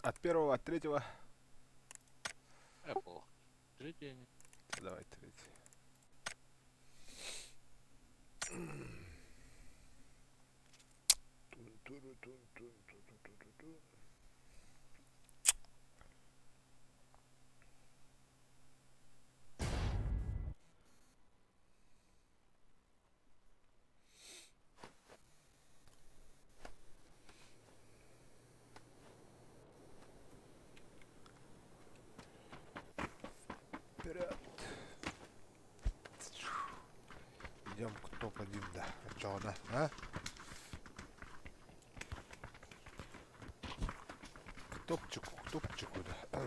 От первого, от третьего. Apple. Третий. Давай третий. Вперед. Идем к топ-1, да. Чё, да? А? К топчику, к топчику, да.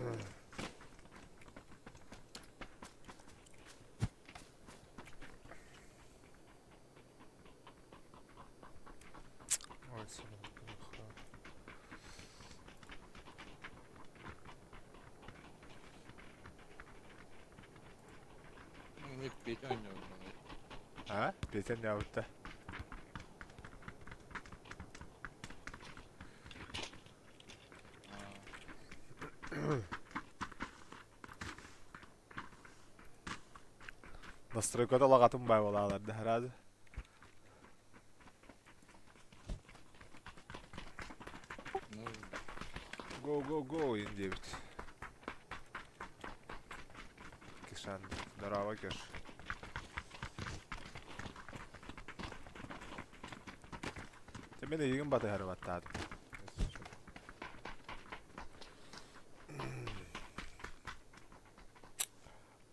Ой, сюда, Не Петя не А? Петя не аутта. Настройкада лагатын бай болаларды herhalde. Ну, Go go go in диэбит. Кишан, здорово, Киш. Ты мен эйигин батыһары баттаатым.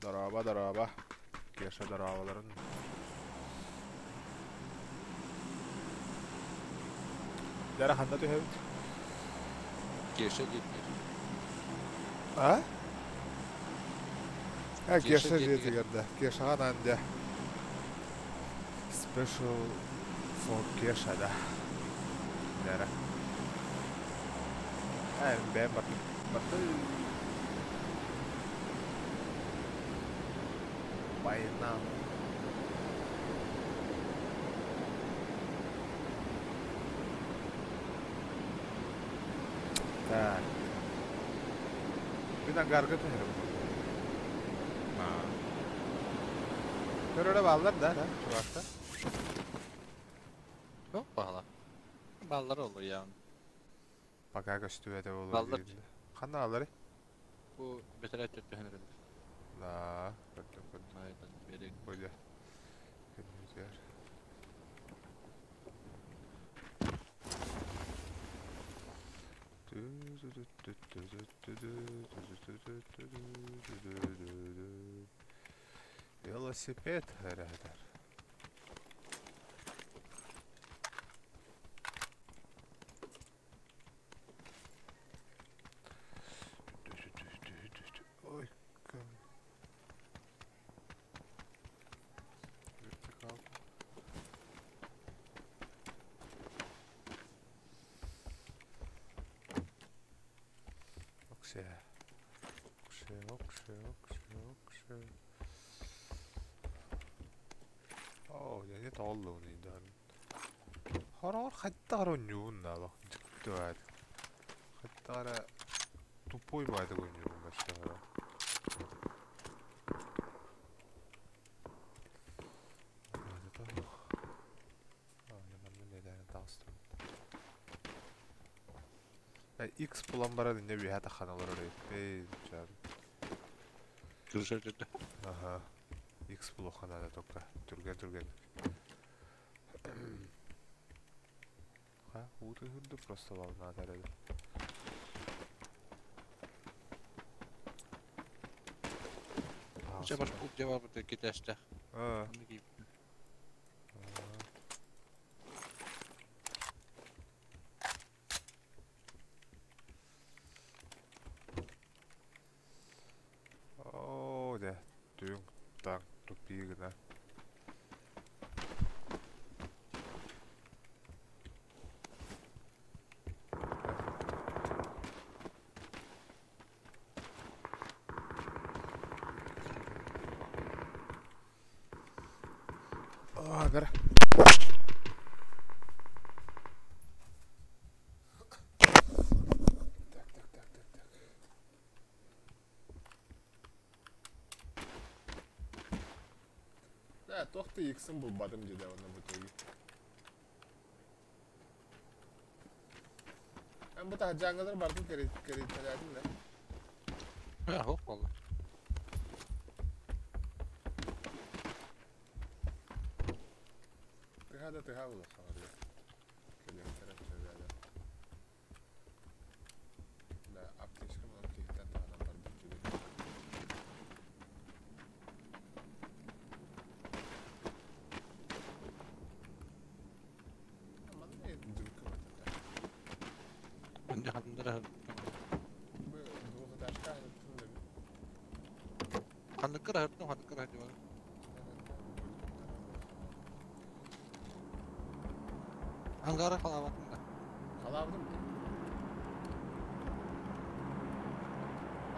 Дорообо, дорообо. Кеша дорооболорун. Дара ханна түһэбит? Кеша диэтигэр. А? А, Кеша Кеша диэтигэр. дьиэтигэр да. Кешаҕа анаан дьэ. Special for Кеша да. Дара. Э, бэйэм бардым. Барды. Война. Так. Мин ангарга түһэрим. Көрөрө бааллар да, да, чувакта. Yok bağla. Ballar olur ya. Пока көстүбэтэ буолуо Баллар. дииллэр. Ханна алары? Bu beter ettirdi. Да, көрдүм, көрдүм. Aynen. Beri. Böyle. Күнүгэр. Велосипед эрэ. Ой, кам. Вертикал. Оксе. Оксе, оксе, оксе, оксе. Оо, я толлуун идан. Хороор хайдах эрэ ойнуубун да олох дьикти баҕайы. Хайдах эрэ тупой баҕайытык ойнуубун баччаҕа. X булан баран инне үөһэ таххан олорор эбиппин. Kırışa Аха. X булуохха наада только. Түргэн түргэн. Ха, уутун үрдүк просто волна эрэ. Ча баш куп cevabı da кетәшті. Аа. Onu gibi. Оо, дэ. Түҥ таҥ тупик гына. Туох да иксин булбатым дии да онно бу итоге. Эн бу таһырдьааҥҥылары барытын кэрийтэлээтиҥ да? Суох буолла. Тыһа да тыһа буолуохха барыа. Кэлиэхтэрэ чөбөөлөр. Да, аптечка булан киһиттэн таһынан барбыт дьүлэй. Манна дьылкы батата. Ханнык Бу двухэтажка аһыттын да Ханнык кыраһыртым, ханнык кыраһырдым. Ангара халаабатын да. Халаабытым.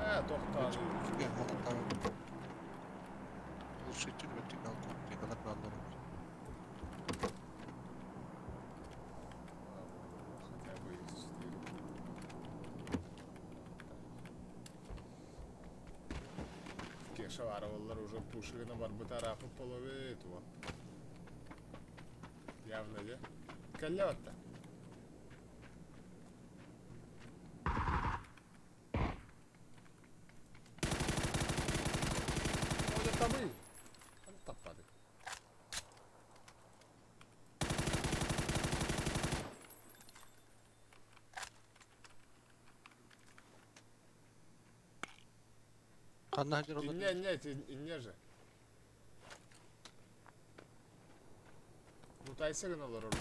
Ээ, тохтоон. Глушитель вертикалка, вертикалар бааллар. Хотя бы есть 4. Кеша баар уже пушигына барбыта араапыт половит вот. Явно де. Кэллэ батта. О, табый. Таппады. Ханна хадьыр Инне, инне, инне же. Лутайсы гына олорор.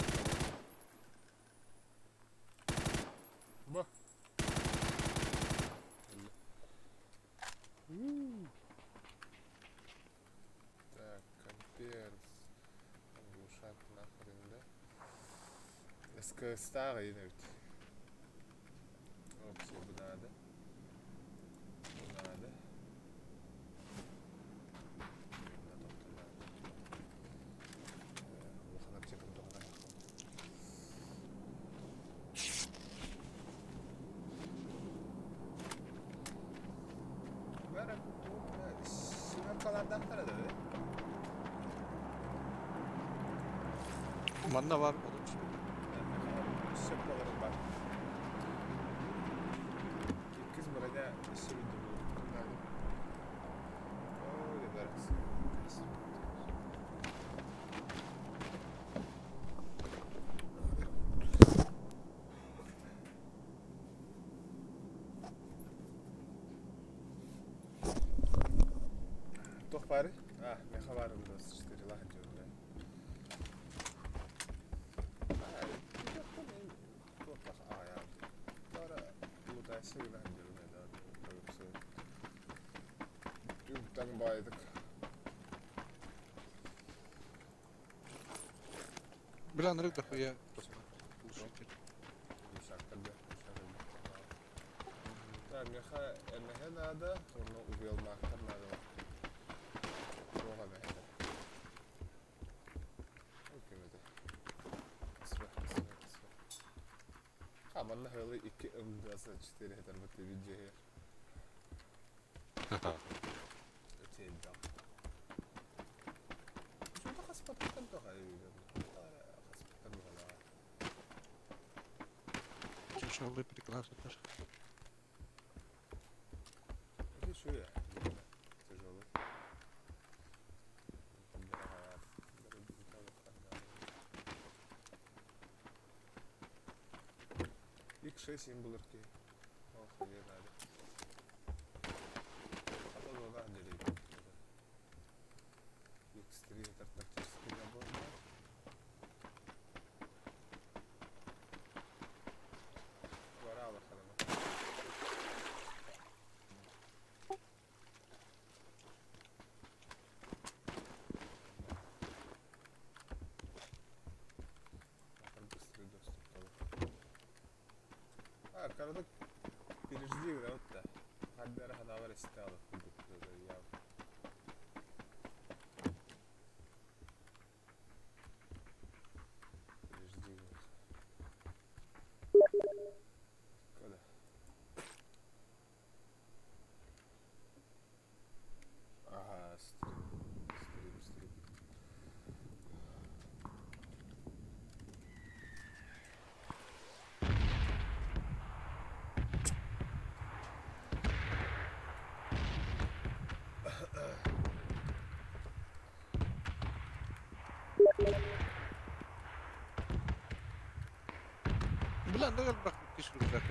Бу. Так, комперс. Глушак нахрен, да? СКС-тағы ене бит. Вообще, бу надо. Бу надо. Улахан аптекам тоҕо. Бары семеркалардаахтара да Манна бар. Сөп боларын бар. Иккис броня өссө видим. Ой, да. Туох баары? А, меха баар 24 лаха дьонна. Түгтан байдык. Бля, нарык дохуя. Глушитель. Глушактарга. Так, меха эмэхэ надо, онно убуялмаахтар надо. Туоха мэхэ. Окей, Сва, сва, сва. А, манна хылы 2 М24 этер бу видео. Өтелдам. Шунда хаспаттан тоха хаспаттан тоха. Тяжелый приклад тоже. Это что я? Тяжелый. X6 имбулерки. Ох, не надо. А то надо X3 это тактический набор, да? Варала ханама. Быстрый доступ того. А, короче, пережди, да, вот так. Хаддара ханавар стала. Пережди. Куда? Ага, стрим, стрим, стрим. Бля, ну элбэх киш рюкзак.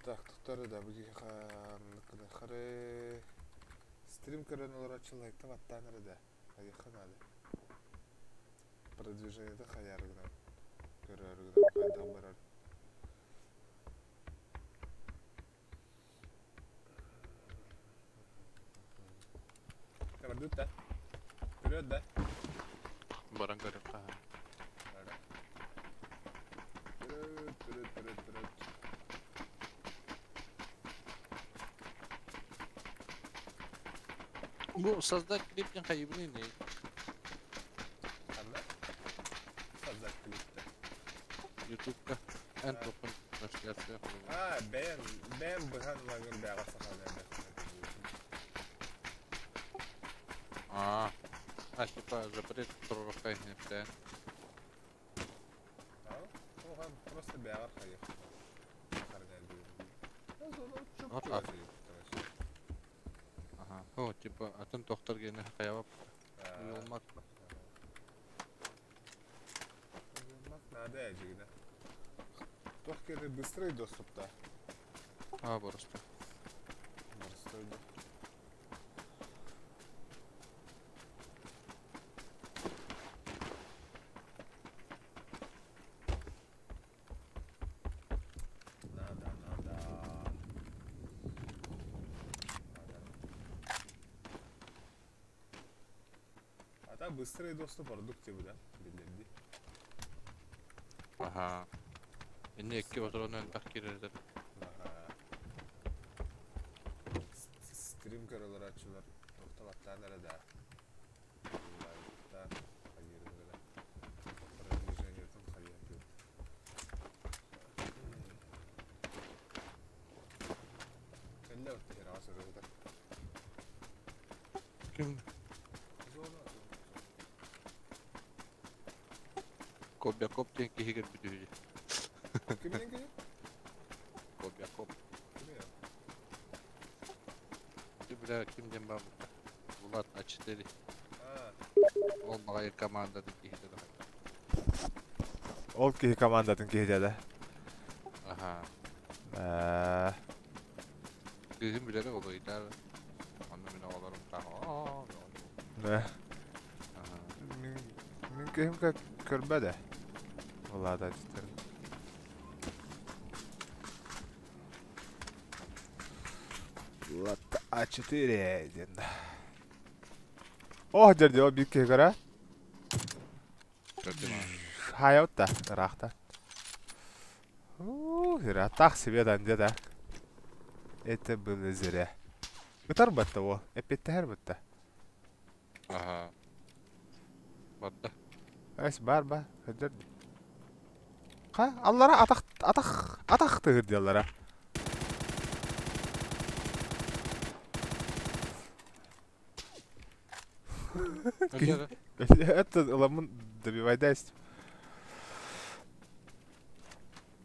Так, туттары да хары стрим көрөн олорочу лайкта баттаан эрэ да хайыхха наада. Продвижениета хайаарыгынан көрөрүгүнэн хайдах барар. Көрдүт да? Көрөт да? Баран көрөр хаһан. Көрөт, көрөт, көрөт, көрөт. Бу создать клип не хайыбын не. Ханна? Создать клипте. Ютубка. Эн топун трансляция. А, бэйэн, бэйэн быһан лагыр бэҕэ сахалар. А, а типа запрет турурукай да. А, просто бэҕэр хайых. Вот а. Ага. О, типа атын тохтор гене хаябап. Уйулмак. Уйулмак надо эжигine. Тох кери быстрый доступ да. А, просто. Быстрый да. Надо, надо. Надо. А там быстрый доступ ордук тебе, да? Билерди. Ага. Инне икки патрон элбэх киирэр. Ага. Стрим көрөлөр тоқталаттан эрэ да. Лайктан, хайырын Продвижениетын хайыр. Кэллэ отты хера сырыгыта. Ким? Зона. Кобякоп диэн киһи кэлбит. Кимнен кини? Кобякоп. Кими? Ты, бля, ким диэн баар Влад А4. А, Ол баҕайы командатын киһитэ. Ол киһи командатын киһитэ да. Аха. Аа, Кыыһым билэрэ олойдар. Онно мин оҕолорум таах. Да. Аха. Мин мин киһим как көрбөдө. Влад А4. Влад А4 диэн. О, дерди, о биир киһи көрө. Көрдүм. Хайаутта, ыраахта. У, так себе да да. Это было зря. Ытар батта о, эппеттehер батта. Аха. Барда. Эс бар бар, хыдыр. Ха, аллара атах атах атах тыгыр диаллара. Өлөр. Это ламын добивайдайст.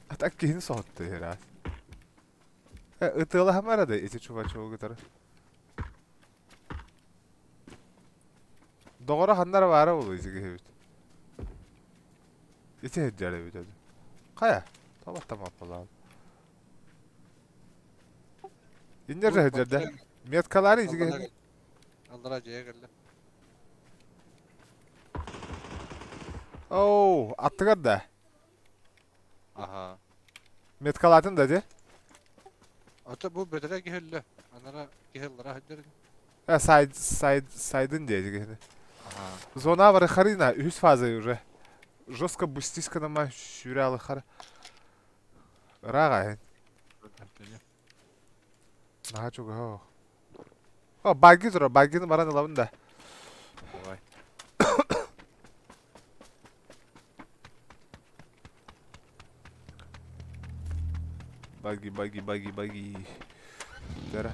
А так киһини соһутты раз. Ытыала хамара да эти чувачогу кытары. Доҕоро ханнара баара болу ити киһибит. Ити хеджер эбит ödü. Кая? Табаттамап болаал. Иннер хеджерде. Меткалары ити киһи. Аллара дьиэ кэллэ. Оу, аттыгар да. Аха. Меткалатын да де. Ата бу бөтөрө киһи өллө. Анара киһи ыллара сылдьар. Сайд сайд сайдын диэти киһини. Аха. Зона бар харина үһүс фаза уже. Жестко бустиска нама сүүрэ хар. Ыраага Наһаа чугаһа. О, багги тура, баггины баран ылабын да. Давай. Багги, багги, багги, багги. Тара.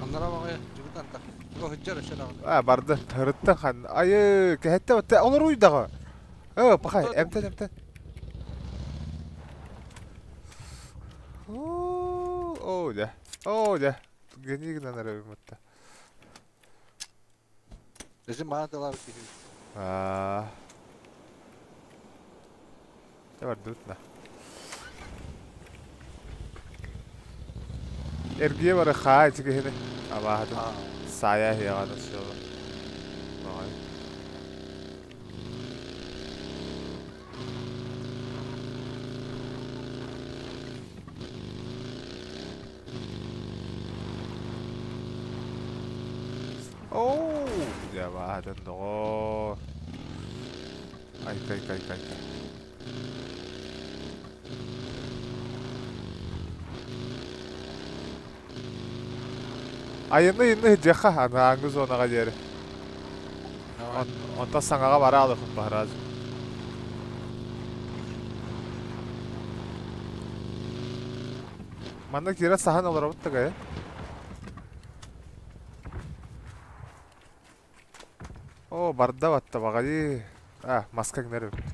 Анара баҕайы дьыбытан та. О, сылдьар өссө даҕаны. А, барды. Һырыттан хан. Айы, кэһэтте батта. Олор уйдаҕа. Оо, пахай, эмтэн, эмтэн. Оо, дьэ. Оо, дьэ. Гений гынан эрэ быммытта. Эзи мааталаабыт киһи. Аа. Дьэ бардыбыт на. Эргийэ бары хаа ити киһини. Абааһытын. Саайа иһиэҕэ суола. Баҕай. Оо, дьэ баатын доҕоор. Айка, айка, айка, айка. Айанны инны дьэхха анааңгы зонаҕа диэри. Онтон саҥаҕа бара алыхын баһарааз. Манна киирэ саһан олоробут да О, барда батта баҕайы. А, маска гынар эбит.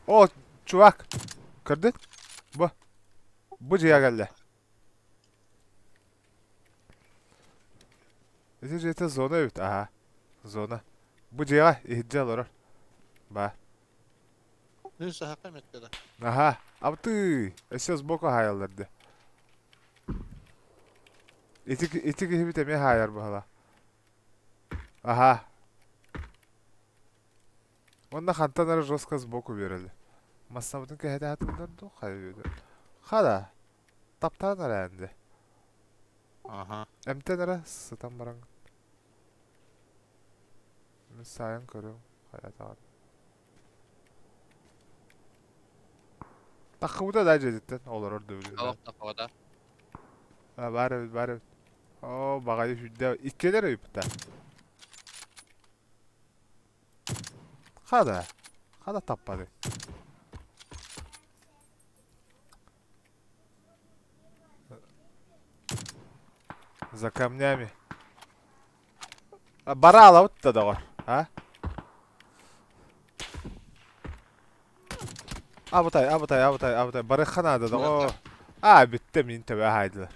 О, чувак! Көрдүн? Бу. Бу дьиэ кэллэ. Ити дьиэтэ зона эбит, аха. Зона. Бу дьиэҕэ иһирдьэ олорор. Ба. Мин саһака меткада. Аха. Абты! Өссө сбоку хаайаллар дии. Ити, ити киһибит эмиэ хаайар баһыла. Аха. Уонна хантан эрэ жестко сбоку биэрэллэр. Массабытын кэһэтэ сатыыллар дуу, хайа Хара, таптаан эрээн дии. Аха. Эмтэн эрэ сытан баран. Мин саайан көрүөм, хайатаҕын. Таххыбыта да дьиэтиттэн олорор дуу Олох таххыбата. А, баар эбит, баар эбит. Оо, баҕайы сүрдэ иккилэр ыйыппыта. Хада. Хада таппады. За камнями. Бара алабыт да доҕор. А? Абытай, абытай, абытай, абытай. Барыхха наада доҕор. А, бүттэ, мин төбө хаайдылар.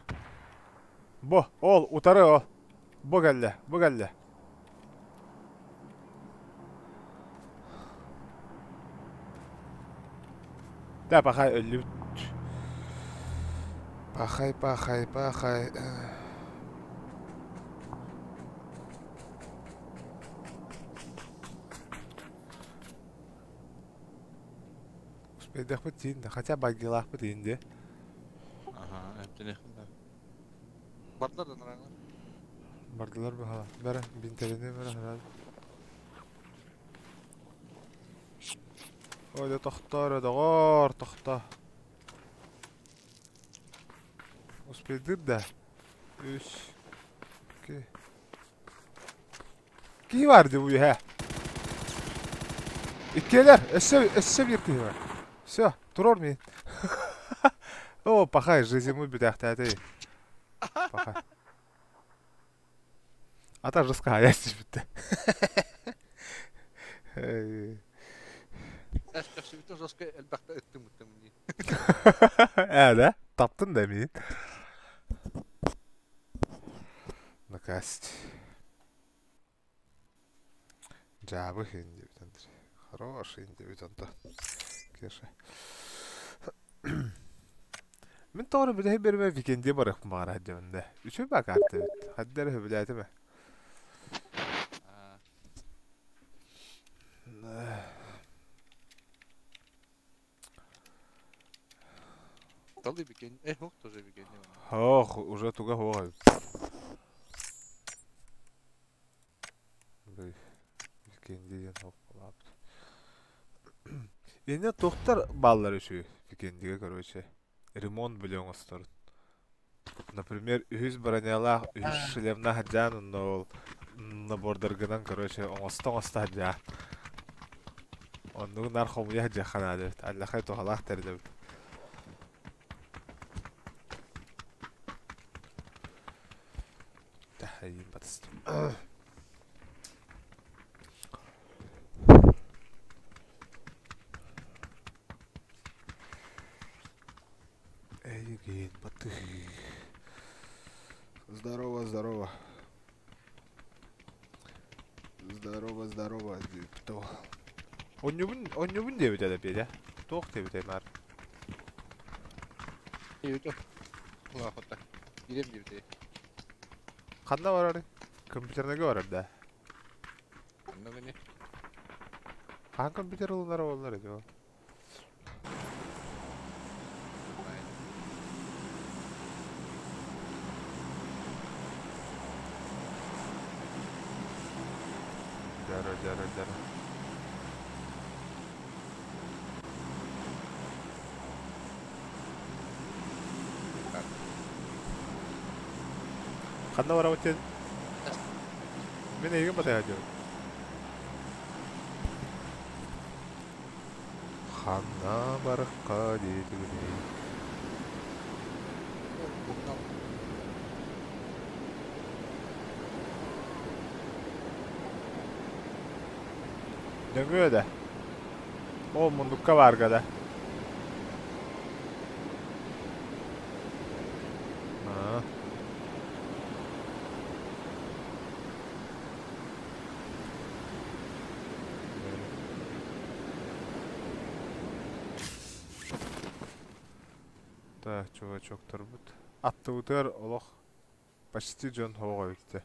Бу, ол, утары ол. Бу кэллэ, бу кэллэ. Да, пахай өллүбүт. Пахай, пахай, пахай. Успейдахпыт тиин, хотя багилаахпыт иин дии. Ага, эптенехин да. Бардылар да нараңар. Бардылар баһала. Бәрі, бинтерини бәрі харал. Ой, да тохтоо эрэ, доҕоор, тохтоо. Успейдыр да. Үс. Икки. Киһи бар дии үөһэ. Иккиэлэр, өссө, өссө биир киһи бар. Все, турор мин. О, пахай, жизнь бүтээхтээтэй. Пахай. Ата жестко аяс бүттэ. Эс жестко элбэхтэ ыттым ыттым дии. Ээ да? Таптын да мин. Накасть. Дьаабы иһин диэбит Андрей. Хороший диэбит онто. Кеша. Мин тоҕо бүтэһик биэрмэ викендиэ барыахпын баҕарар диэбин да. Үчүгэй баа карта эбит. Хадда эрэ сөбүлээтим ээ. Талы викенд. Э, ох, тоже викенд. Ох, уже туга хуох эбит. Викенди диэн суох буолаабыт. Инньэ туохтар бааллар үчүгэй Викендигэ короче ремонт били оҥосторун. Например, үһүс бронялаах үһүс шлемнаах сылдьаан онно ол набордаргынан короче оҥосто-оҥосто сылдьаан. Оннугу наар хомуйа сылдьыахха наада эбит. Аллахай туһалаах тэрил эбит. Тэһэйиин батыстым. Здорово, здорово. Здорово, здорово диэбит тоҕо. Онньубун, онньубун диэбитэ да Петя. Туох диэбитэй Маар? Диэбитэ. Улаахыта. Киириэм диэбитэ. Ханна барарый? Компьютерныйга барар да? Онно гини. Хаһан компьютер ылынара буоллар ити ол? Дьара, дьара, дьара. Ханна барабыт диэн? Мин эйигин батыһа сылдьабын. Ханна барыкка диэтигиний? Нөҥүө да. Ол муннукка баарга да. Аа. Так, чувачоктарбыт. Аттыбытыгар олох почти дьон оһоҕо эбит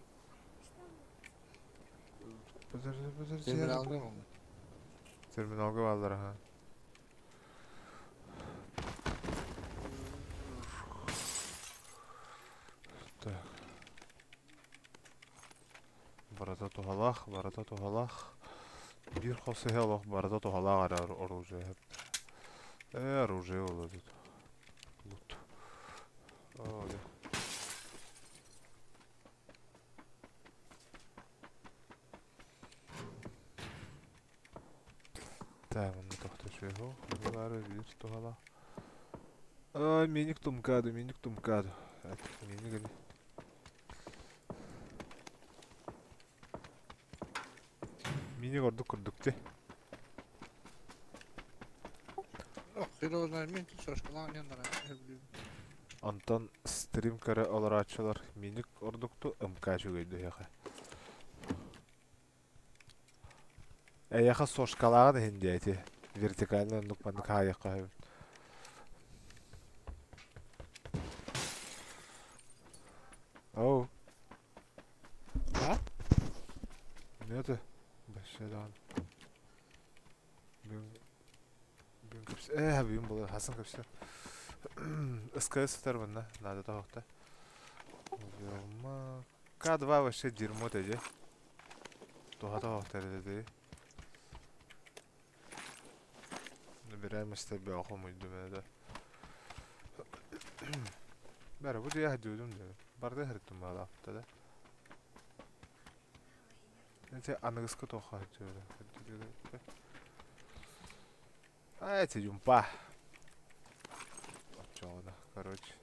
Терминалга Терминалга бааллар аха. Так. Барыта туһалаах, барыта туһалаах. Биир хос иһэ олох барыта туһалаах эрэ оружие. Э, оружие буолуо тут. Лут. О, да. Так, онно тохточуоху. Бары биир туһалаах. Ай, миник тумкаду, миник тумкаду. Миник ини. Миник ордук курдук ти. Хер его знает, мен сошкалаан Онтон стрим көрө олорооччулар миник ордукту МК үчүгэйдиһиэхэ. Эйиэхэ сошкалааҕын иһин диэти вертикально оннук маннык хаайыахха сөп. Оу. А? Нету. Вообще даҕаны. Бүгүн бүгүн кэпс ээ бүгүн буолар хасан кэпсиэр. СКС сытар манна наада тоһохто. К2 вообще дерьмо тэдьэ. Туһата тоһохто эрэ Набираемость бөҕө хомуйдум ээ Бәрі бу дьиэ сылдьыбытым дии. Барыта сырыттым баҕалаахпыта да. Ити аныгыскы туохха сылдьыбыта. А эти юмпа. Оччоҕуна, короче.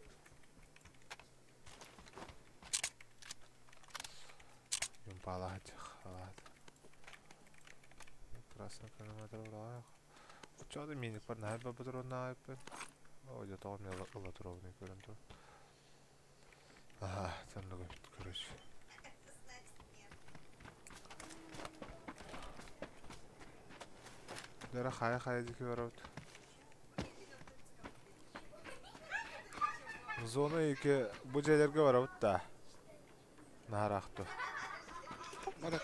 Юмпалаах алаат. Красный километр ураах. Оччоҕо да миникпар наһаа элбэх патроннаах Оо, дьэ тоҕо эмиэ ыла туруобунай көрөн туран. Аһаа, соннук эбит, короче. Дара хайа-хайа диэки барабыт. Зона 2 бу дьиэлэргэ барабыт да. Наһараахту. Бары.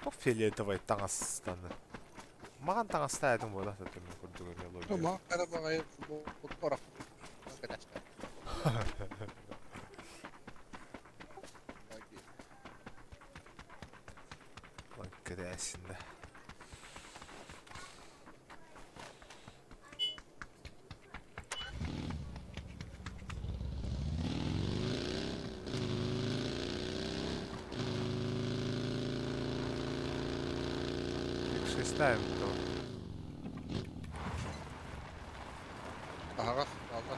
Туох фиолетовай таҥастаны. Маҕан таҥастаа этим буолла сатырын курдук эмиэ лобби. Ма кара баҕайы футбол Кэтээсиннэ. Икс-шестая то. Аһаҕас хаалла.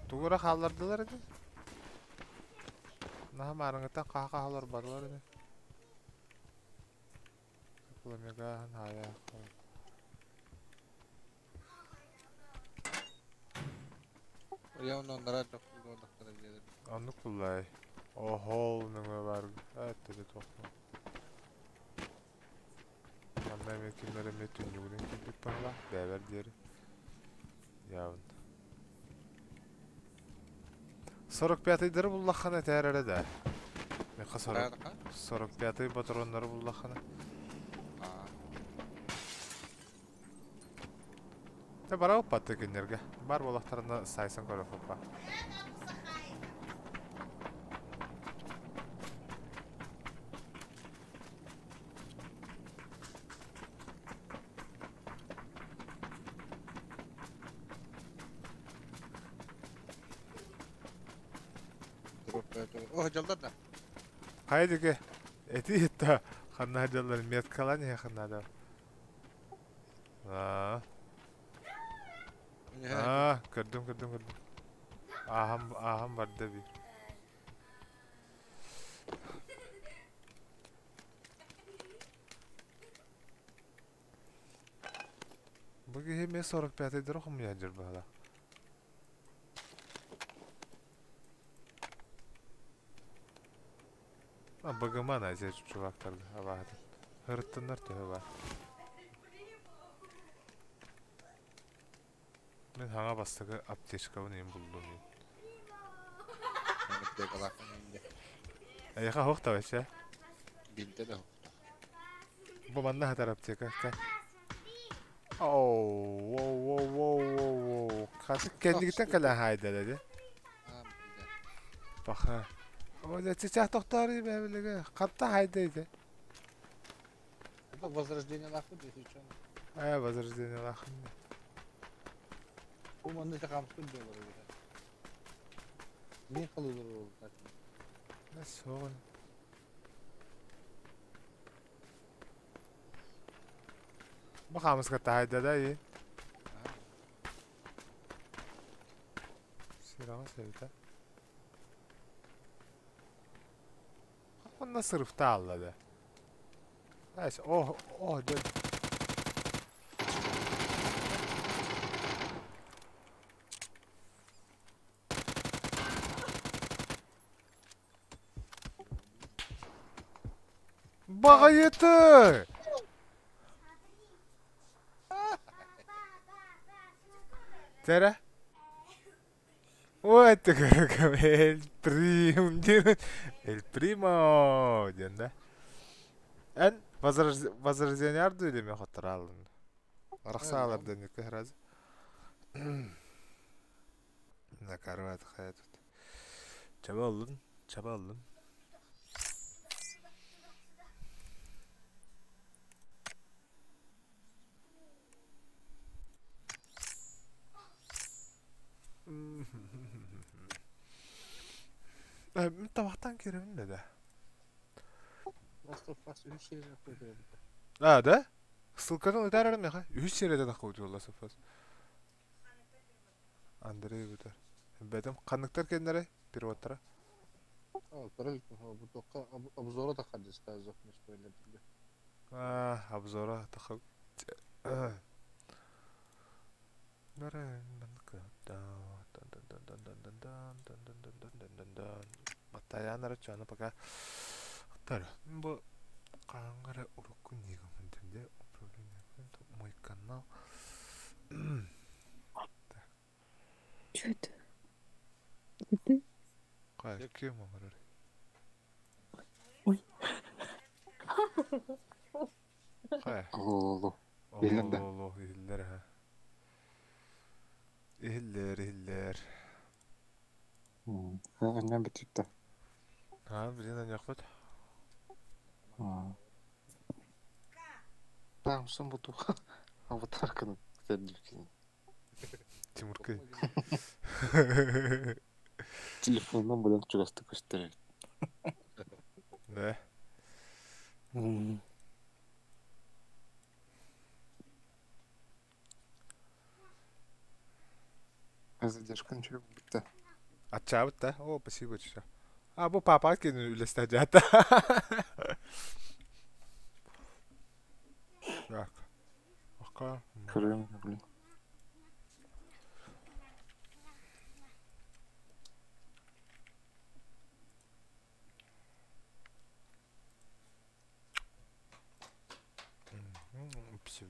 Тугу эрэ хааллардылар ини. Наһаа маарыҥҥыттан хаһа-хаһа олорботулар ини. Пламегаһын хаайа. Уйа онно дьоккулуонахтара диэн. Оннук буллай. Оһол нөҥүө баар эттэ туохпун. Манна эмиэ кимнэр эмиэ түннүгүнэн киирбит баһылаах бэйэбэр диэри. Явно. 45-дары буллаххына этээр эрэ да. Миэхэ 40 45 патроннары буллаххына. Те бара уппатты кинилэргэ. Бар буолахтарына сайсан көрө хоппа. О, дьаллар да. Хайдыгы эти та ханна дьаллар меткалан я ханна Аа. Аа, көрдүм, көрдүм, көрдүм. Ааһан, ааһан барда бир. Бу киһи эмиэ 45-дары хомуйа сылдьар быһыылаах. А, БГМ Азия чувактарга абаһатын. Һырыттыннар төһө баар. Мин хаҥа бастакы аптечкабын иин буллум. Эйиэхэ оһох табача? Билдэ да оһохтох. Бу манна хатар аптека. Оу, воу, воу, воу, воу, воу. Хаты кэннигиттэн кэлэн хаайдара дии. Паха. О, сейчас тохтоор бэбилигэ. Хатта хайда ити. Это возрождение лахы, если что. Э, возрождение лахы. Бу манна хамскын диэлэр эбит. Мин халылар ол. Соҕун. Бу хаамыска таайда да и. Сираҕа сэбитэ. Онно сырыфта алла да. Ась, о, о, дьон. Баҕайыты! Тара. Ой, El Primo диэн. El Primo диэн да. Эн возрождение дуу или хоттораалын. Арахсаалар дэнникке сразу. Накарват хайа тут. Чаба оллун, чаба оллун. Табахтан кирэбин да. Last of Us үһүс серияны көрдөрөбүт. А, да? Ссылкатын ытаарарым меха. Үһүс серияда тахха Last of Us. Андрей бутар. Бэтим ханныктар кеннере переводтара. Бу тоққа обзора тахха дистаа зох не спойлер. А, обзора тахха. Батаянара чаны пока Тар. Бу хааңара урукку нигамын де управление мой канал. Что это? Это ты? Кай, кем оҥорор? Ой. Кай. Алло, Иһиллэр да? Алло, иһиллэр ха. Иһиллэр, иһиллэр. Аннан бүтүттэ. А, блин, аньахпыт. Таамсын буту. Аватарканы сэрдикин. Тимуркай. Телефоннан булан чугасты көстөр. Да. Задержка ничего бүтті. Ачаабыт да? О, спасибо чё. А, бу папа кини үлэстэ жата. Так. Ака. Крым, блин.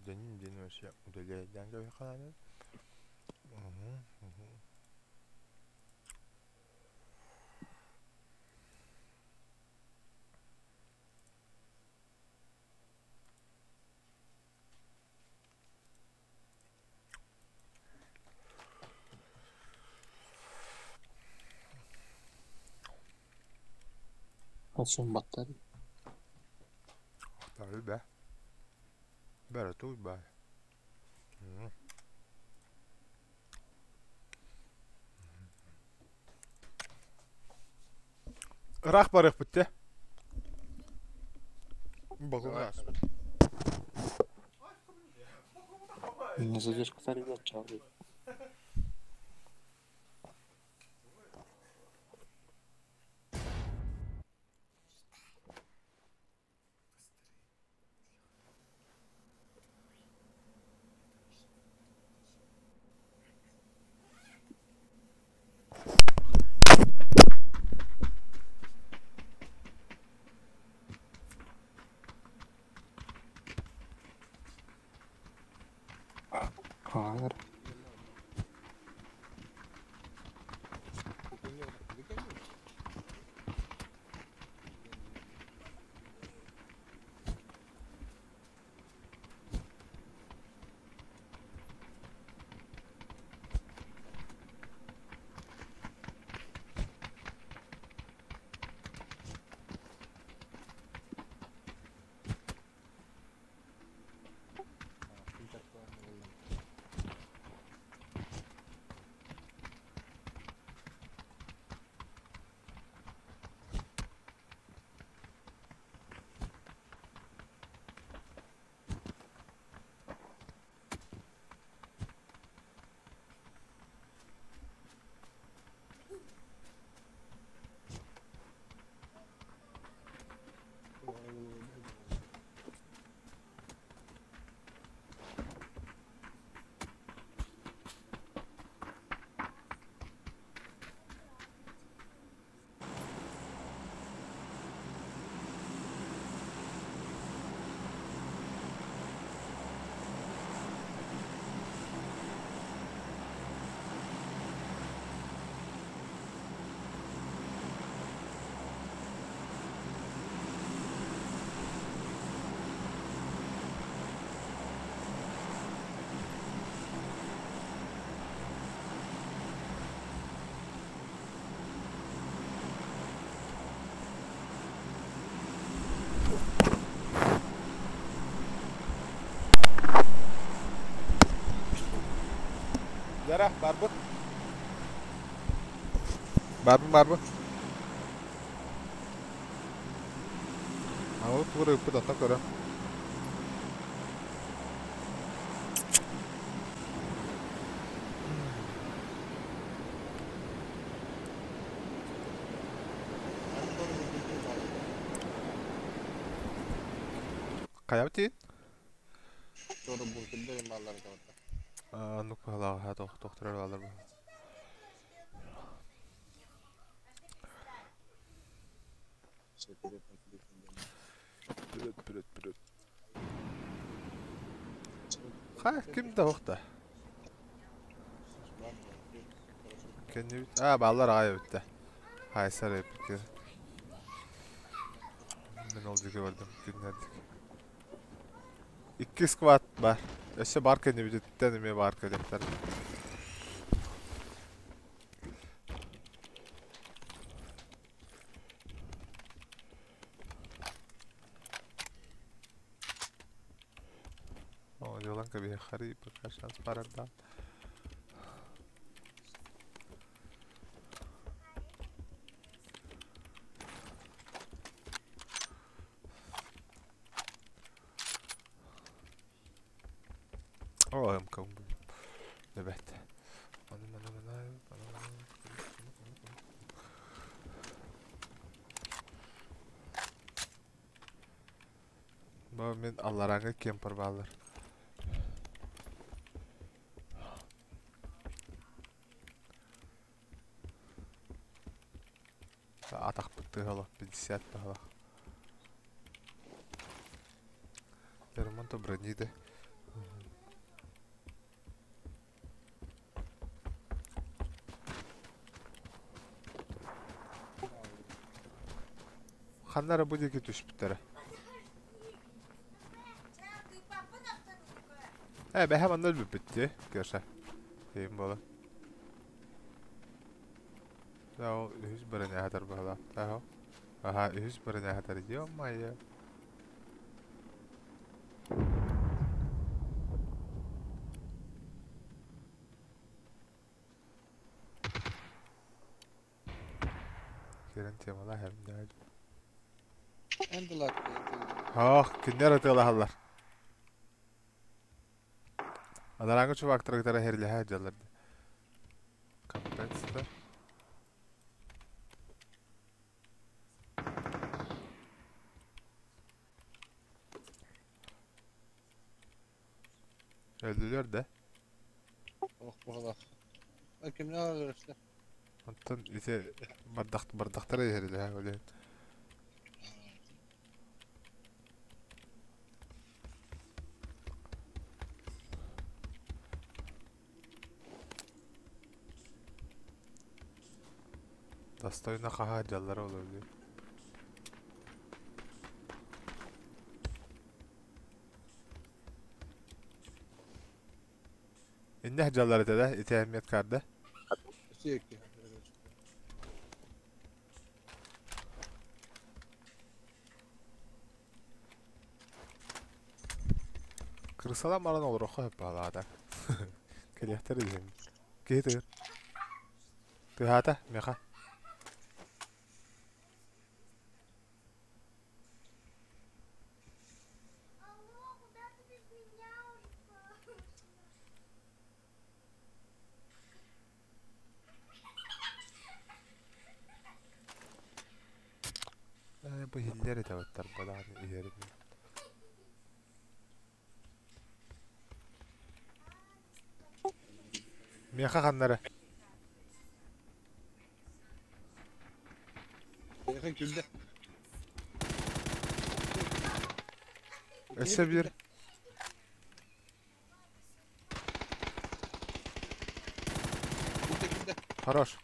Дэнин диэн вообще удаляйдаан кэбиһэххэ наада. Olsun battari. Tabii be. Бәрі туй бай. Ыраах барыахпыт дии. Богуҥҥа. Задержка ребят, Хаар. Дара, барбыт. Барбын, барбын. Аны тугу ыппыт ата көрө. Хайа битин? Оннук быһалааҕа тохторор баалар Бүрөт, бүрөт, бүрөт. Ха, ким да да. Кэннибит. Аа, бааллар аҕай эбиттэ. Хайсар эппит. Мин ол диэки бардым, күннэрдик. Икки сквад бар. Өссө бар кэннибититтэн эмиэ бар кэлиэхтэр. О, дьолон кэбиһиэххэрий, пока шанс барардаан. О, МК Эбэт. Маны, маны, маны, маны, маны. Бу мин алларааҥҥы кемпер бааллар. Атахпыт тыһала, 50 баһалах. Лермонтов брониды. Ханна эрэ бу диэки түспүттэрэ. Ээ, бэһэ манна өлбүппүт дии, Кеша. Тиийин буолан. Да, ол үһүс бронеһатар быһалаах. Да, Аха, үһүс бронеһатар. Ё-моё. Кирен темалаах эмнээх. Эндилар. Ох, кинилэр ытыалаһаллар. Анарааҥҥы чувактары кытары хэрилэһэ сылдьаллар. Капец да. Өлдүлэр да. Ох, баҕалаах. Кимнээх өлөрөстө? Оттон ити бардах бардахтара иһэрилэһэ олен. Достойно хаһаа дьаллара олорду. Иннэх дьаллар этэ да, ити эмиэт карда. Сиэкки. Крысалан баран олороххо сөп баалаата. Кэлиэхтэр иһин. Киһи тыыр. Тыһаата, меха. Ээ, бу иһиллэр этэ баттар бадаан иһэрин. Миэхэ ханнара? Миэхэ күллэ. Өссө биир. Күллэ күллэ. Хорош.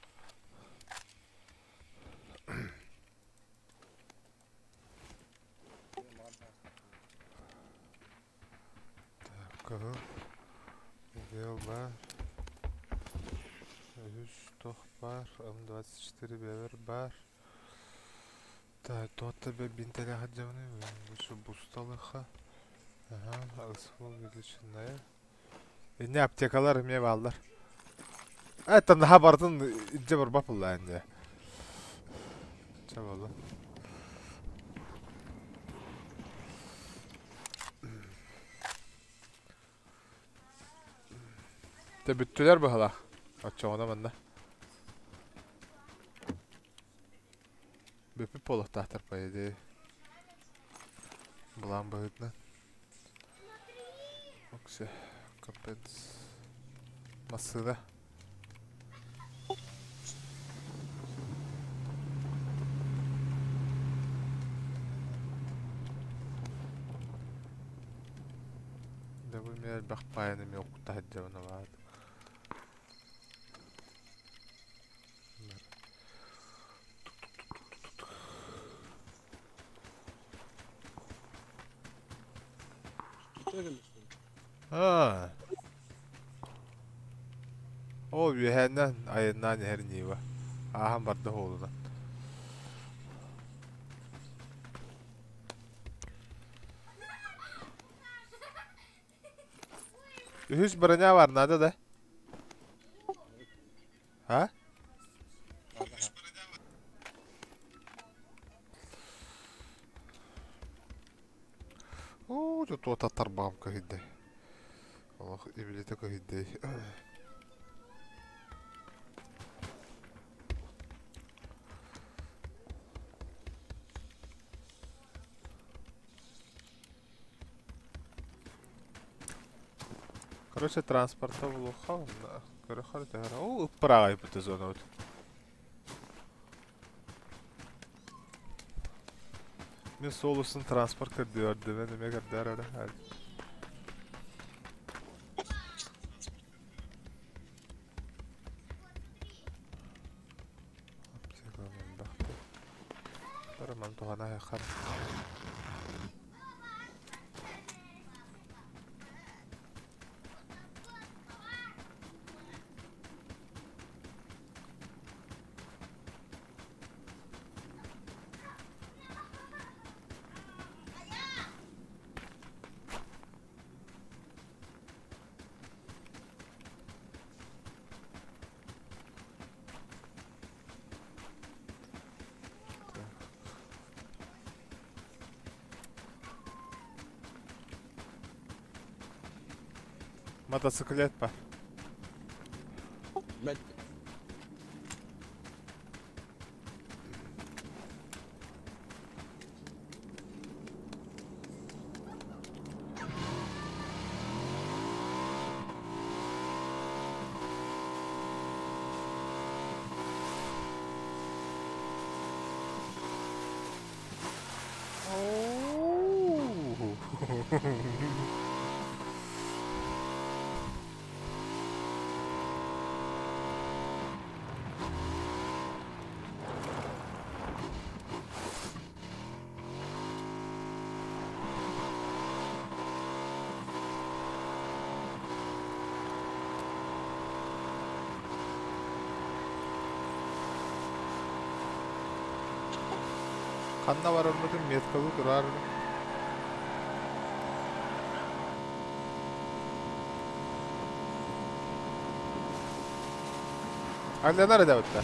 Так, кыһыл. Үгэл баар. Үһүс туох баар? М24 бэбэр баар. Так, туох да бинтэлээх сылдьабыный? Бу бусталыха. Ага, ысфул величиная. Инне аптекалар эмиэ бааллар. Это наһаа барытын илдьэ барбат буолла инде. Чэ буолла. Тэ бүттүлэр быһалаах. Оччоҕуна манна. Бүппүт буолуохтаахтар по идее. Былаан быһыытынан. Оксе, капец. Массыына. Да бу эмиэ элбэх паайаны эмиэ укта сылдьабын абаат. Аа. Ол үөһээннэн айаннаан иһэр Нива. Ааһан барда уолунан. Үһүс броня бар надо да? А? Оо, дьэ туота тарбаҕым көһүйдэ. Олох ибилитэ көһүйдэ. Короче, транспорта булуохха уонна көрөхөр төһөр. Оо, ыппыраҕай быты зонабыт. Мин суол устун транспорт көрдүөрдүбүн эмиэ көрдөөр эрэ. Хара ман туһана хар. Мотоциклет бар. Бэт. Ханна барарбытын меткалы турар. Алленар эдебитте.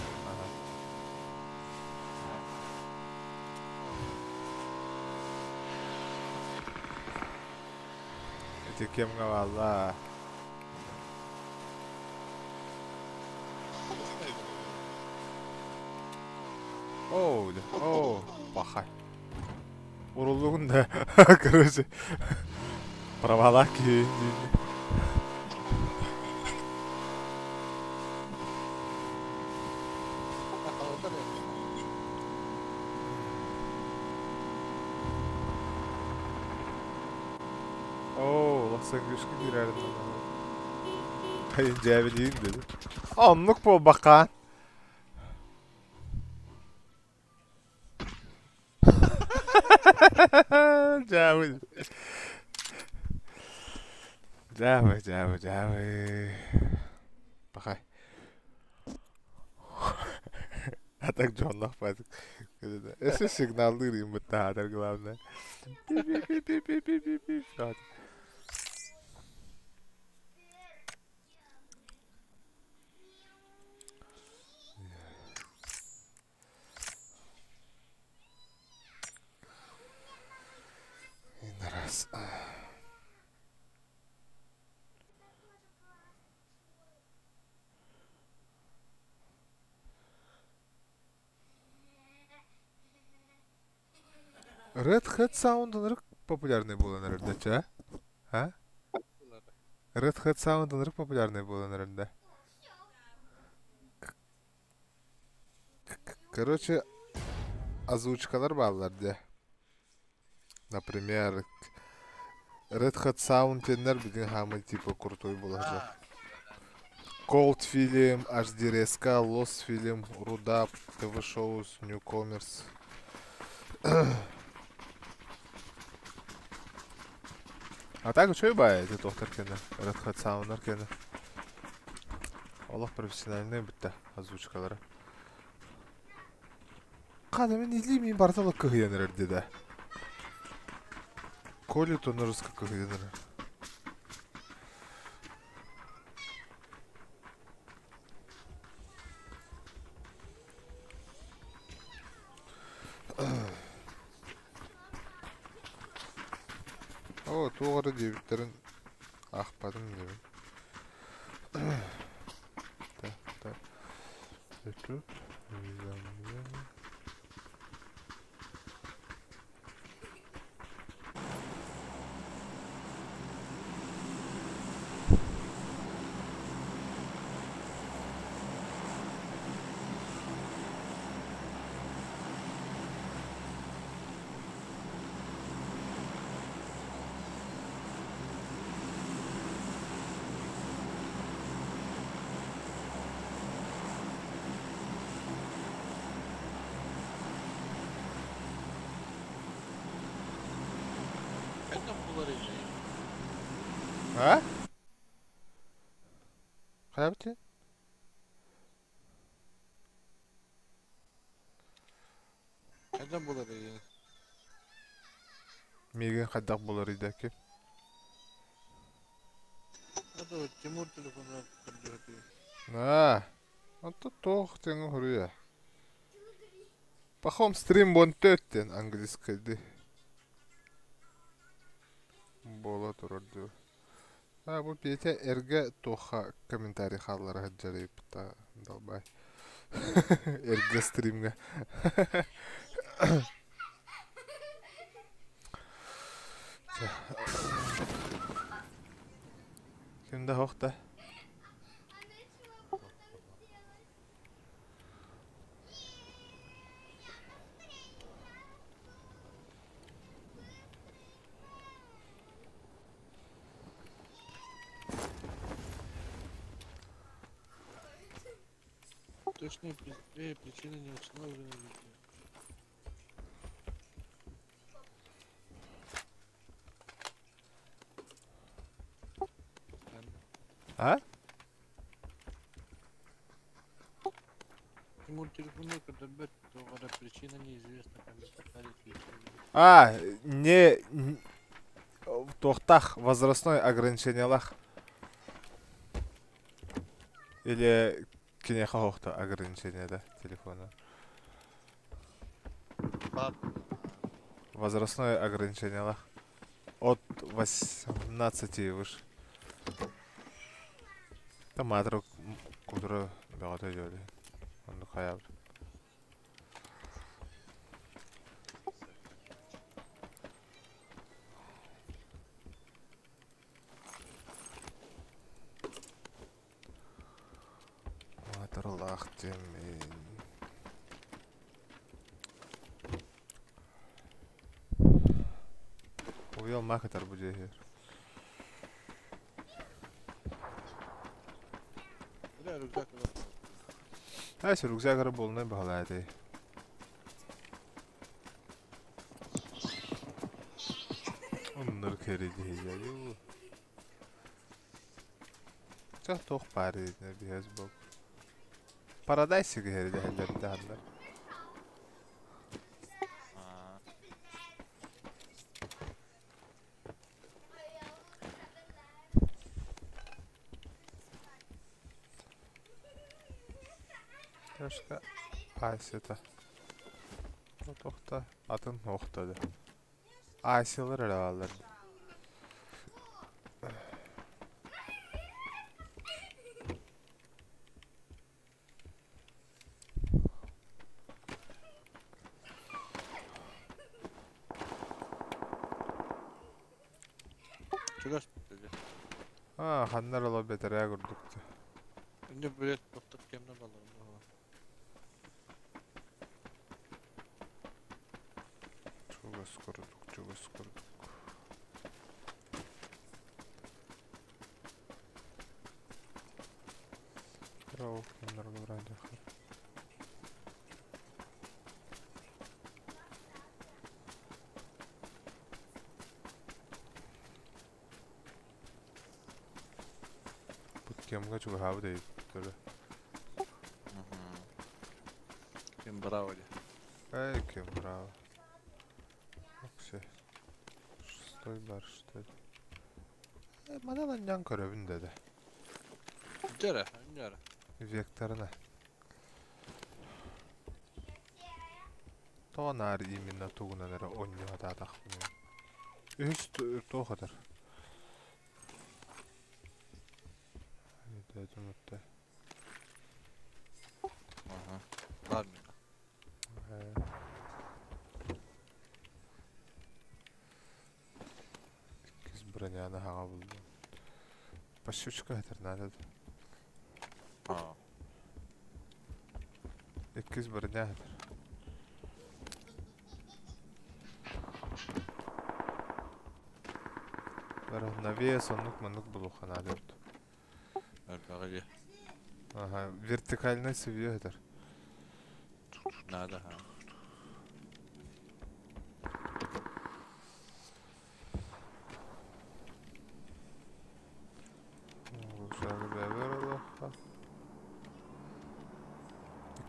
Эти кемге валла. Оу, оу, пахай. Уруллугун да, короче, проволоки. Оо, лахсан күшкө киирэрин Хайын дьээбилиин dedi. Оннук буолбаккаан. Дьээбил. Дьээбэ, дьээбэ, дьээбэ. Пахай. А так дьоннох баатык. Өссө сигналлыыр юм таһаатар главное. Пи-пи-пи-пи-пи-пи-пи. Раз. Red Hat Sound ынырык популярный буолан эрэрдэ а? Red Hat Sound ынырык популярный буолан эрэрдэ. Короче, озвучкалар бааллар дии. Например, Red Hat Sound диэннэр билигин хаамай типа крутой буолар. Cold Film, HD RSK, Lost Film, Rudap, TV Shows, Newcomers. А так үчүгэй баайы ити туохтар кэннэ, Red Hat Sound-нар кэннэ. Олох профессиональный бүттэ озвучкалара. Хата мин илии мин барыта олох кыһыйан эрэр дии Коли тонорска кыһыйан эрэр. Оо, туох эрэ диэбиттэрин аахпатым диэбин. Так, так. Тут уведомление. Хайдах булар этэй? А? Хайабыт? Хайдах булар этэй? Миигин хайдах булар идэки? Это Тимур телефонугар көрдөһөтүгэр. Аа, онто туох тэҥэ хоруйа? Пахом стрим 14 диэн английскайды буола турар дуу. А бу Петя эргэ туохха комментарий хааллара сылдьар эбит долбай. Эргэ стримҥэ. Ким да суох да? Точные причины не установлены везде. А? Тимур телефону көрдөрбөт, тоҕо эрэ причина неизвестна, комментарий А, не туохтаах возрастной ограничениелаах или киниэхэ оһохто ограничение да телефона. Возрастное ограничениелаах от 18 и выше. Там маатыр кудура бөҕөтө дьүөлэ. Оннук хайаабыт. Маатырлаах диэммин. Уйал маакытар бу дьиэһэр. Бля, рюкзак Ай, рюкзак эрэ буолунай баһылаа этэй. Оннор кэридиһийэ. Чэ, туох баар итинэ биһэс буол. Парадайс киһэридэһэллэрдэһэллэр. Трошка Асята. Туохта атын охта да. Асялар эрэ бааллар. Чугас А, ханнар ола бэтэрээ курдук. Инде билет тоқтат кемне балар. Чугас курдук, чугас курдук. Браво, ханнар ола Буткемҥа чугаһаабыт эбит Кем браво ли? Эй, кем браво. Оксе. Шестой бар, что ли? Манан анньан көрөбүн деді. Дьэрэ, дьэрэ. Векторына. Тоҕо наар именно тугунан эрэ онньу хатаатахпын. Үһүс туох атар? Өйдөөтүм Ага. Бар мина. Иккис броняны хаҥа булдум. Пащучка хатар надо. А. Иккис броня хатар. Бары навес оннук маннык булуха надо. Элбэҕи Ага, вертикальный сывьё хатар. Надо, ха.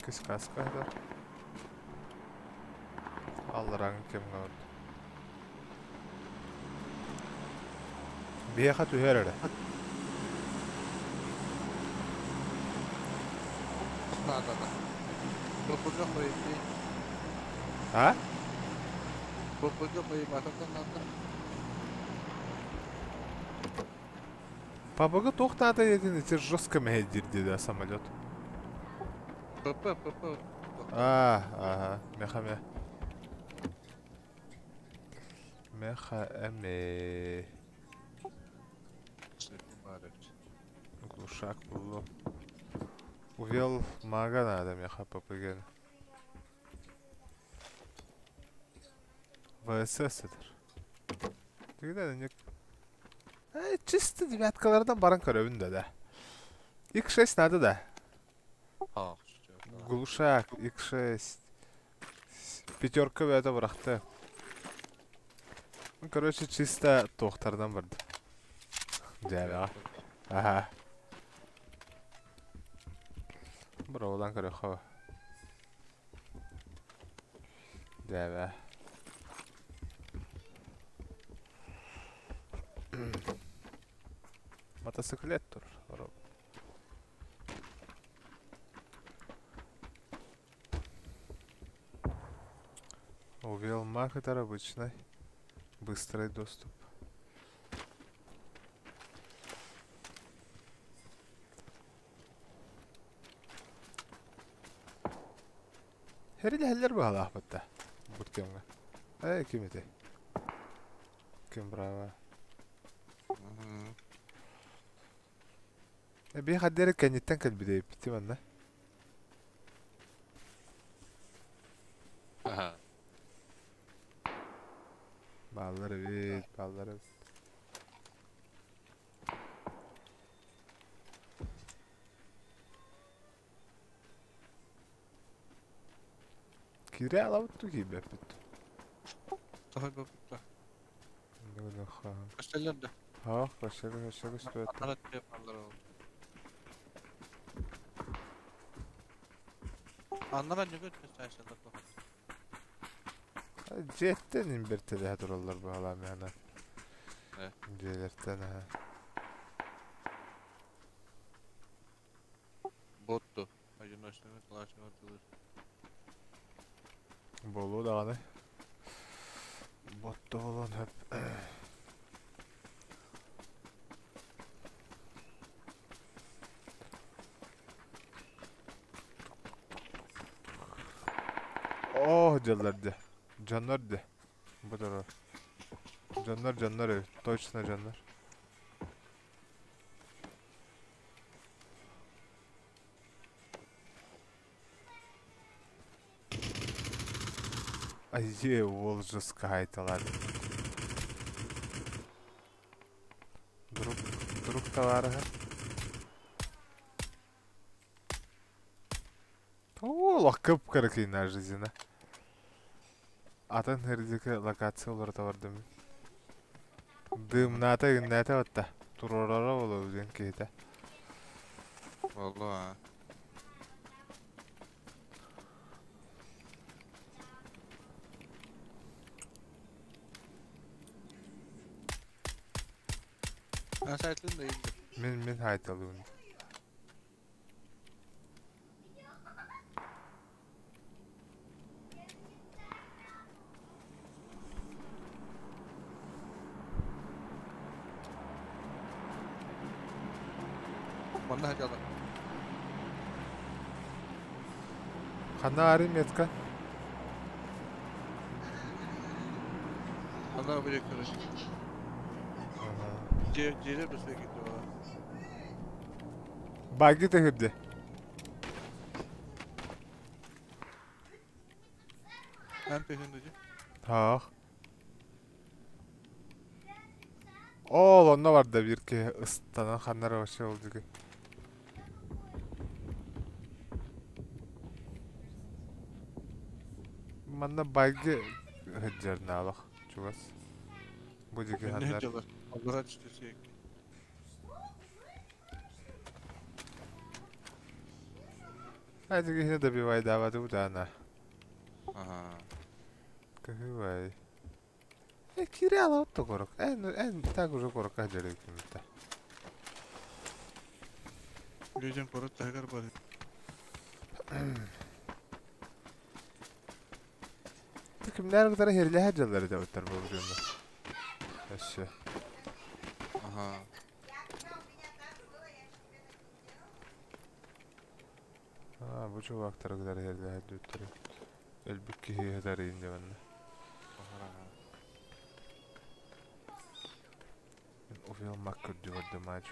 Иккис каска ыһар. Алларааҥы кэмҥэ барда. Биһиэхэ түһэр эрэ. Наадата. ППГ поебей. А? ППГ поебатата надо. ППГ туох наада диэтин ити жестко мэһэйдиир диэдэ самолет. ПП, ПП. А, ага, меха ме. Меха эме. Глушак буллум. Увел мага надо меха ППГ. ВСС этэр. Тигинэ не чисто девяткалардан баран көрөбүн да да. X6 надо да. Глушак X6. Пятерка бэйэтэ бырахты. Ну, короче, чисто туохтарынан барды. Дьээбэҕэ. Аха. Быраҕылаан көрүөххэ. Дьээбэ. Мотоциклет тур. Увел мах это обычный. Быстрый доступ. Хэрилэһэллэр быһалаахпыт да бут кэмҥэ. Ээ ким ити? Ким браво? Эбии хаддары кэнниттэн кэлбит эбиппит манна. Бааллар эбит, бааллар эбит. Киирэ алабыт дуу киирбэппит Тоһойбоппут да. Көстөллөр да. Ах, көстө көстө көстө. Анара телефоннар ол. Аннара ньүгүт көстөөсөлөр тоһой. Дьиэттэн имбэртэлэһэ тураллар баһалаам яна. Дьиэлэртэн аха. Ботту. Одиночными классными тылы. Буолуо даҕаны. Ботту буолуон сөп. Оо, дьаллар дьэ. Дьоннор дьэ. Бу турар. Дьоннор, дьоннор эбит. Точно дьоннор. Айе, уол жескайталар. Друг, друг товарыһа. О, кып-кыракыйна жизнь. Атын хердики локация олорто бардым. Дымната гынната батта. Турорара боло диэн киһитэ. Wallah. Эн сайтын да индир. Мин мин хайталыын. Манна хадьалар. Ханна ары метка? Ханна бile көрөс. Дьиэ бысыа киирдэ баа. Баги тэһирде. Эн пехин дии. Таах. Ол онно барда биир киһи ыстанан ханнара вообще ол диги. Манна баги сылдьар наалах чугас. Бу диги Инне ханнар. хадьалар. Аллара түстэ сиэкки. Эти киһини добивайдаабаты бутаана. Ага. Кыһыбай. Кире алаутто корок. Эн так уже корокка дьарыктымта. Людям корот таһыгар бар. Кимнэр кытары херлэһэ дьаллары да уттар болдуна. Өссө. Ага. А, бу чувактары кытары херлэһэ дүттэр. Өлбүт киһи хатарыйын дебанна. Увел мак көрдү көрдү мач.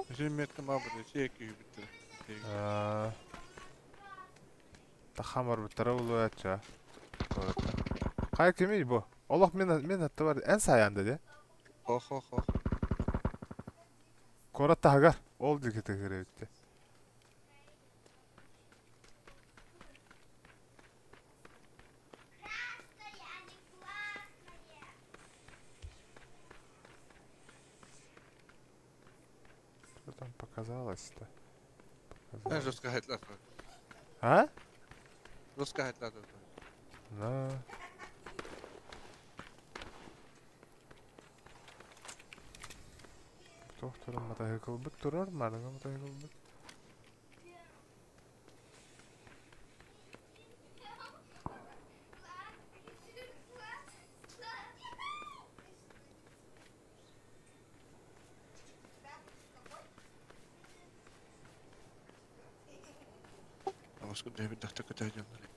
Bizim метка мабыт, эки бүттү. Аа. Тахамар буттара улуяча. Кай кими бу? Олох мен атты бар. Эн саянда де. Хо хо хо. Корот тахагар. Ол дике тегеребитте. Что там показалось-то? Показалось. Жестко хайтлар. А? Жестко хайтлар. На. Тохтором мотоциклбыт турар, марыңа мотоциклбыт. Баска дэбит дахта көтәҗәннәр.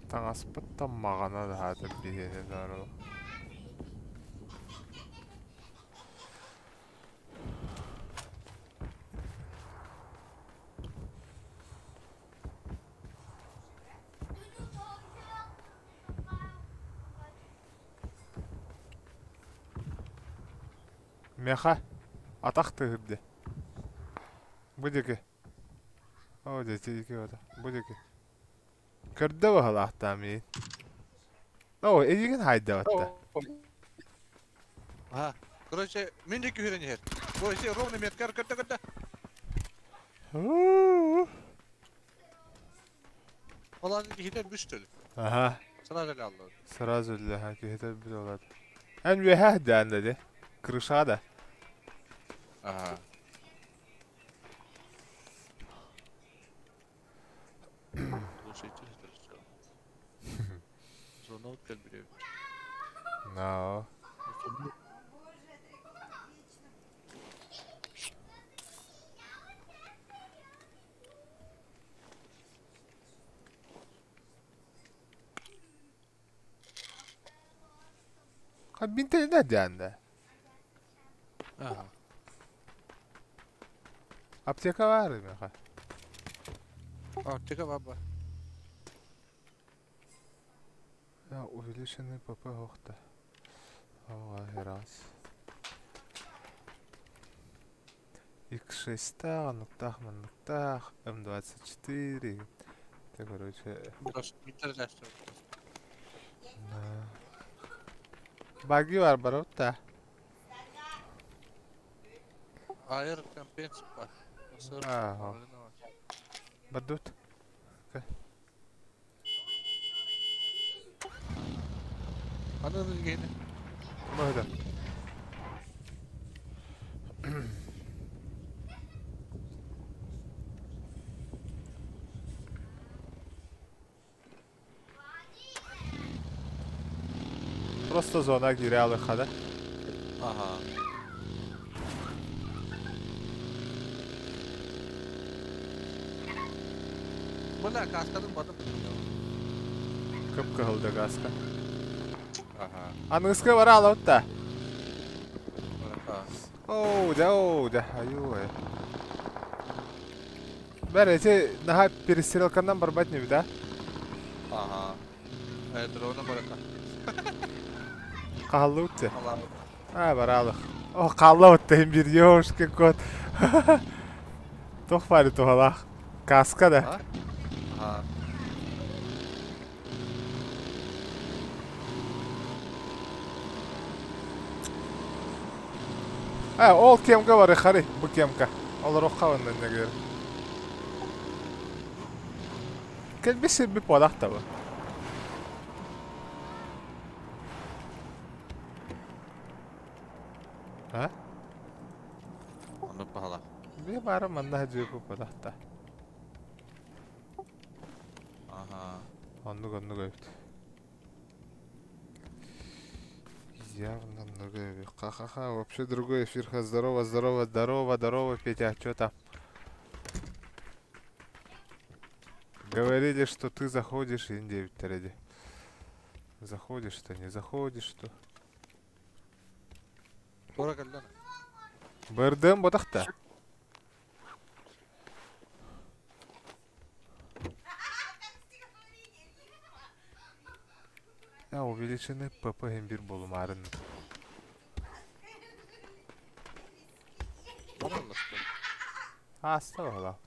Таҥаспыт таммаҕана даһаатыр биһиэнэ даарыл. Меха атах тыһырды. Бу диэки. О, диэки ота. Бу диэки. Көрдө баһалаахтаамиин. О, эйигин хайдабатта. Ага. Короче, мен диэки үһүрэн иһэр. Бу isi ровно меткар көрдө көрдө. Оларды киһитер бүстөл. Ага. Сразу эле алды. Сразу эле киһитер бүт олады. Эн үөһэ даанда де. Крыша да. Ага. Слушайте, это все. Зона кэлбире. No. Ha бинтелинэ даанда. Ага. Аптека бар меха. Аптека баба. Я увеличенный ПП хохта. Ага, раз. X6 тах, нуктах, мануктах, М24. Это, короче... Баги бар баротта. Аэр компенс па. Ага. Бадут. Аны гене. Мыгда. Просто зона кире хада. Ага. Бына каскадын батып. Кып кыһылды каска. Ага. Аныгыска бара алабыт. Оу, да, оу, да, аюй. Бәр, эти наха перестрелкандан барбат не да? Ага. Дрона барака. Каллы утты. А, баралых. О, калла утты им бир ёшки кот. Тох фари тухалах. Каска да. Ага. А, ол кемка бар, хари, бу кемка. Олоруохха уонна иннигэр. Кэлбит сирбит буолах да бу. А? Оннук баһылаах. Биһи баара манна сылдьыахпыт буолах да. Аха. Оннук оннук эбит. Явно много эбит. Ха-ха-ха, вообще другой эфир. Ха, здорово, здорово, здорово, здорово, Петя, а чё там? Говорили, что ты заходишь, Индия ведь Заходишь-то, не заходишь-то. Туора кэллэн. Бырдым ботахта. Я увеличены ПП имбир болумарын. Баралластым. Аста ола.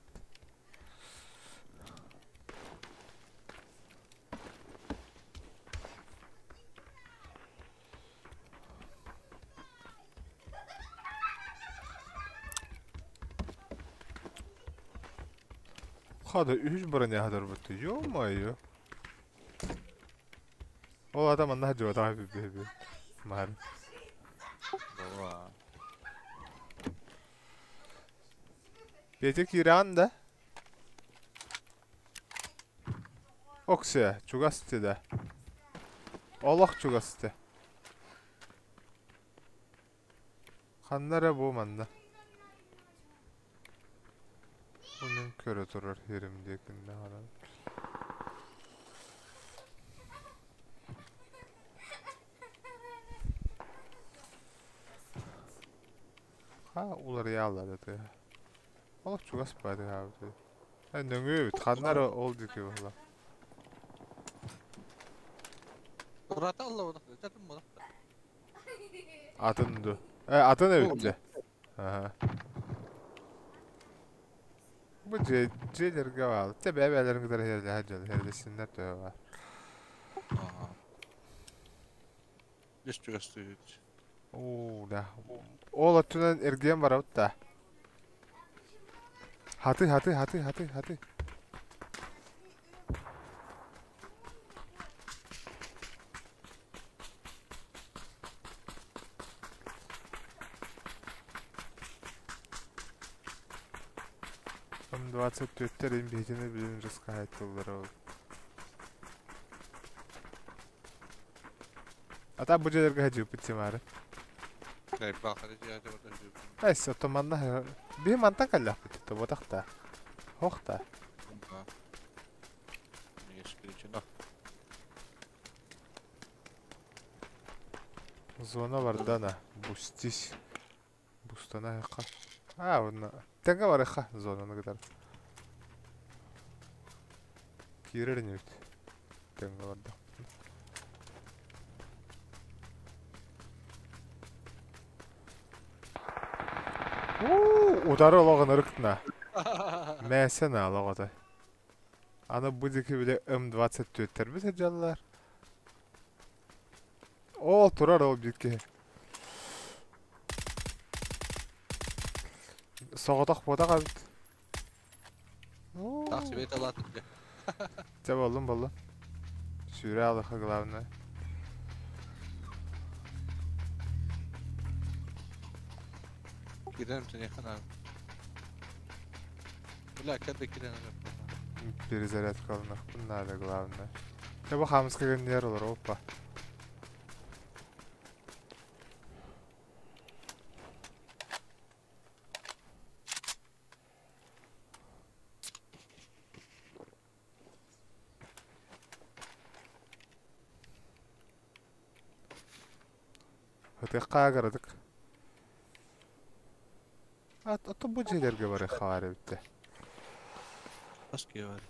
Хада үһүс броня хатарбыт. Ё-моё. Ол ата манна жуотаҕа бибби Маар. Бала. Петя киирэн да? Оксия, чугас да. Олох чугас да. Ханна эрэ бу манна. Бу мин көрө турар сирим диэкиннэ ханан. Ха уларыйааллар этэ. Олох чугас баар хаабыт. Нөҥүө эбит. Ханна эрэ ол диэки буолла. Урата алла бодох. Чатын бодох. Атын ду. Атын эбит дьэ. Аха. Бу дьиэ дьиэлэргэ баал. Те бэйэ-бэйэлэрин кытары иһэллэһэр дьон иһэллэсиннэр төһө баар. Аха. Дьэс чугастыы Уу, да. Ол өттүнэн эргийэн барабыт да. Хаты, хаты, хаты, хаты, хаты. М24-тер им биһитини билин рыскаһайтыллара. Ата бу дьиэлэргэ садьыыппыт Тимары. Эс, ото манна биһи мантан кэллэхпит это ботахта. Хохта. Зона бардана. Бустись. Бустана ха. А, онно. Тэҥҥэ барыха зонаны кытары. Киирэр инибит. Тэҥҥэ бардах. Уу, утары олоҕун ырыктына. Мээсэ наалаҕата. Аны бу диэки бile М24-тэрбит сылдьаллар. Ол турар ол биир киһи. Соҕотох буотах эбит. Так себе талаатын дьэ. Дьэ боллун боллун. Сүүрэ алыха главное. Киирэн синиэхэ наада. Бля, кэллэ киирэн Перезарядка ылынахпын наада главное. Дьэ бу хаамыска гынньар олор опа. Ытыахха агарадык. Ото бу дьиэлэргэ барыахха баар эбит. Бас киһи бар.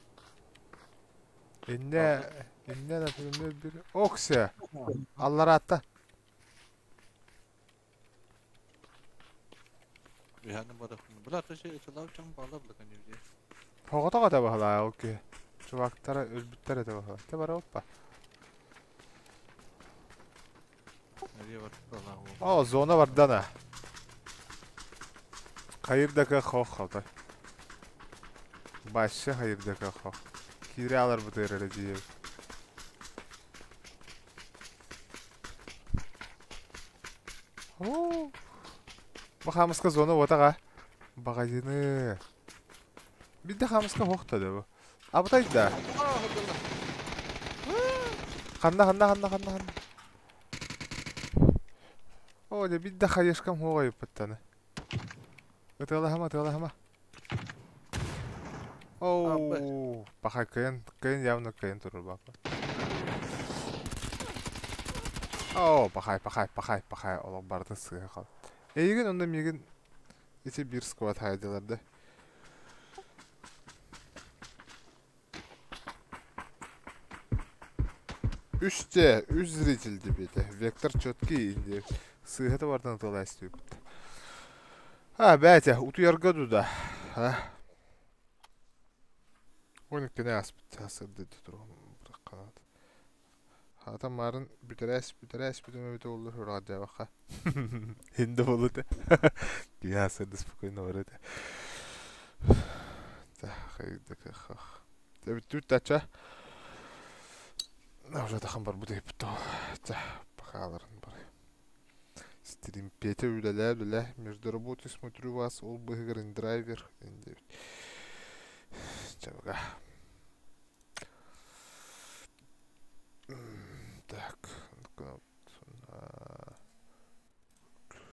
Иннэ, иннэ, например, bir Окся. Аллараатта. Биһаны барахпын. Бля, ты ытылау чаң баалар бла конечно. Тоҕото да баһылаа ол киһи. Чувактара өлбүттэр этэ баһылаа. Те бара оппа. Nereye бар? О, зона бардана. Хайыр да кыах хоох халтай. Баще хайыр да кыах хоох. Киире аларбытыгар эрэ дьиэбит. Оо. Бу хаамыска зона уотаҕа. Баҕайыны. Биирдэ хаамыска хоох да бу. Абытай да. Ханна ханна ханна ханна ханна. Оо, дьэ биирдэ хаешкам хуоҕа ыйыппыттаны. Ытыалаһыма, ытыалаһыма. Оу, паха кыайан, кыайан явно кыайан турар баапа. Оо, пахай, пахай, пахай, пахай, олох барытын сыыһа хал. Эйигин онно миигин ити биир сквад хайдылар да. Үстэ, үс зритель диэбитэ. Вектор четкий диэбит. Сыыһа табартан ытыалаас диэбит. А, бээтэ, утуйарга дуда. А. Уон иккини ааспыт сырдыды туругум бырахханаат. Хаата маарын бүтэрээс бүтэрээс бүтүм эбитэ буоллар сураҕардьаабакка. Инде буолуо этэ. Киһи сырды спокойно барыа этэ. Бүттүбүт тача. Уже тахан барбыт ыйыппыт Ча, бакааларын бар. Стрим Петя үлэлээ үлэлээ. Между работой смотрю вас, ол быһыгар индрайвер диэбит. Чабыга. Так,